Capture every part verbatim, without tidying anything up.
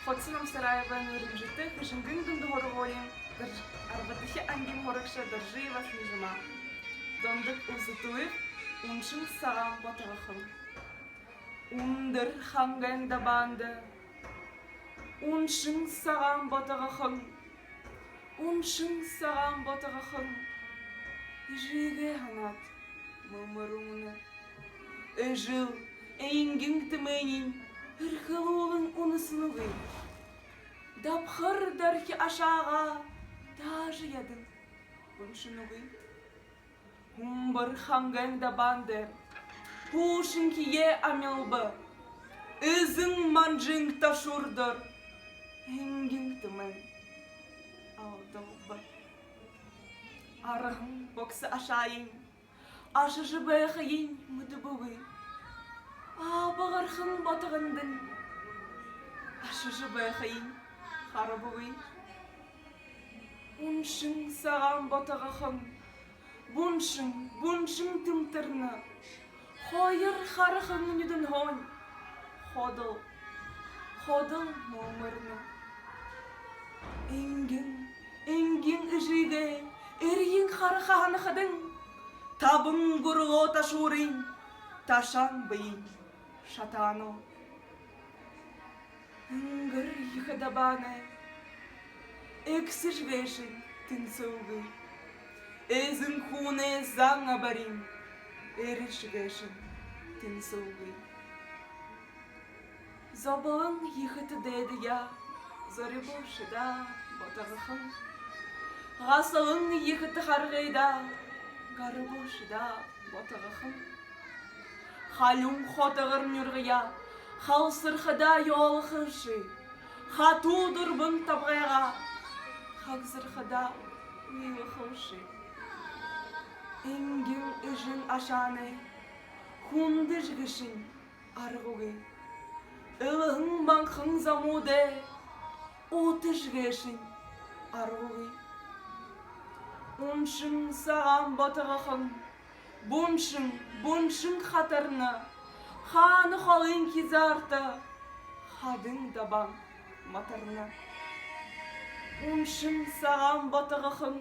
Хоца Намсараевай нэрэмжэтэ Хэжэнгын дунда һургуулиин дор-, арбадахи ангиин һурагша Доржиева Снежана. Дондог Улзытуев. «Үншэн сагаан ботогохон». Үндэр хангайн дабаанда үншэн сагаан ботогохон, үншэн сагаан ботогохон эжыгээ һанаад мэлмэрүүлнэ. Эжэл энгин тэмээниинь эрхэлүүлэн үнэсэнэгүй. Дабхар дорхи ашаагаа даже ядан үншэнэгүй. Хүмбэр хангайн дабаанда һуушанхиеэ амилба. Эзэн манжын ташуур дор энгин тэмээн алдалба. Арһан богсо ашаань ашажа байхыень мэдэбэгүй. Абагархан ботогондонь ашажа байхыень харабагүй. Үншэн сагаан ботогохон бүншэн, бүншэн тэмтэрнэ. Хоёр харахан нюдэнһөөнь ходол, ходол мэлмэрнэ. Энгин, энгин эжыгээ эрьен хараха һанахадань, табан гургоо ташуурынь ташаан бэень шатаанал. Үнгэр ехэ дабаанай эгсэжэ гээшэнь тэнсэлгүй. Эзэн хүнэй зан абариин эришэгээшэнь тэнсэлгүй. Зоболон ехэтэ дээдэеэ зорибоши даа, ботогохон. Гасалан ехэтэ харгыдаа гарабоши даа, ботогохон. Халюун хотогор нюргаяа халсархадаа ёолохолши. Хатуу дүрбэн табгайгаа хагсархадаа уйлахалши. Энгин эжын ашаанай хүндэжэ гээшэнь аргагүй. Элһэн манхан замуудай утажа гээшэнь аргагүй. Үншэн сагаан ботогохон бүншэн, бүншэн хатарна. Хаана холын хизаарта хадын дабаан матарна. Үншэн сагаан ботогохон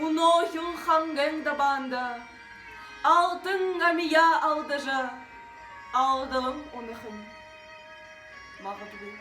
үнөөхил хангайн дабаанда алтан амияа алдажа, алдалан унахань магадгүй.